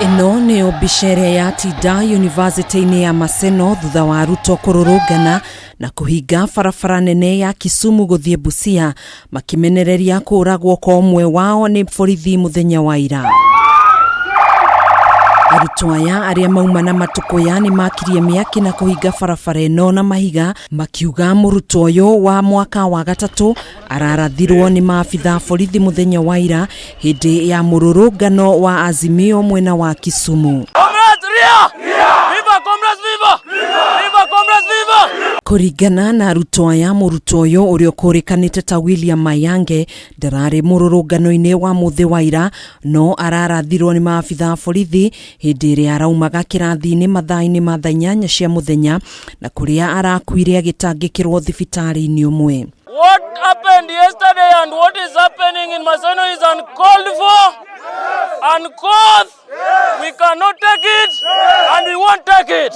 Ĩno nĩyo mbica ĩrĩa yatinda yunivasĩtĩ-inĩ ya Maseno thutha wa arutwo kũrũrũngana na kũhinga barabara nene ya Kisumu gũthiĩ Busia makĩmenereria kũũragwo kwa ũmwe wao nĩ borithi mũthenya wa ira. Arutwo aya arĩa mauma na matũkũya nĩ makirie mĩaki na kũhinga barabara ĩno na mahiga makiuga mũrutwo ũyũ wa mwaka wa gatatũ ararathirwo nĩ maabitha borithi mũthenya wa ira hĩndĩ ya mũrũrũngano wa Azimio mwena wa Kisumu. Comrades, ria! Viva, comrades, viva! Viva, comrades, viva! Kũringana na arutwo aya, mũrutwo ũyũ ũrĩa ũkũrĩkanĩte ta William Mayange ndararĩ mũrũrũngano-inĩ wa mũthĩ wa ira no ararathirwo nĩ maabitha a borithi hĩndĩ ĩrĩa araumaga kĩrathi-inĩ mathaa-inĩ ma thaa 8 cia mũthenya na kũrĩa arakuire agĩtangĩkĩrwo thibitarĩ-inĩ ũmwe. What happened yesterday and what is happening in Maseno is uncalled for, uncouth. We cannot take it and we won't take it.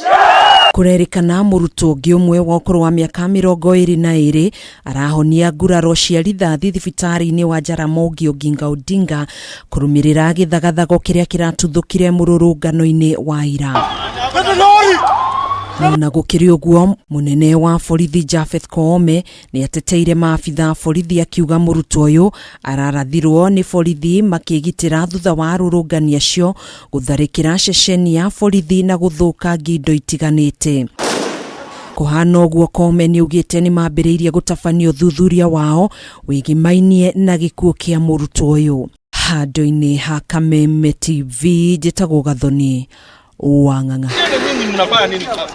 Kũrerĩkana mũrutwo ũngĩ ũmwe wa ũkũrũ wa mĩaka 22 arahonia nguraro cia rithathi thibitarĩ-inĩ wa Jaramogi Oginga Odinga kũrũmĩrĩra gĩthagathago kĩrĩa kĩratuthũkire mũrũrũngano-inĩ wa ira. Na gũkĩrĩ ũguo, mũnene wa borithi Japheth Koome nĩ ateteire maabitha a borithi akiuga mũrutwo ũyũ ararathirwo nĩ borithi makĩgitĩra thutha wa arũrũngani acio gũtharĩkĩra ceceni ya borithi na gũthũkangia indo itiganĩte. Kũhana ũguo, Koome nĩ augĩte nĩ mambĩrĩirie gũtabania ũthuthuria wao wĩgĩmainie na gĩkuũ kĩa mũrutwo ũyũ. Handũ-inĩ ha Kameme TV, njĩtagwo Gathoni wa Ng'ang'a. Nyinyi mnafanya nini?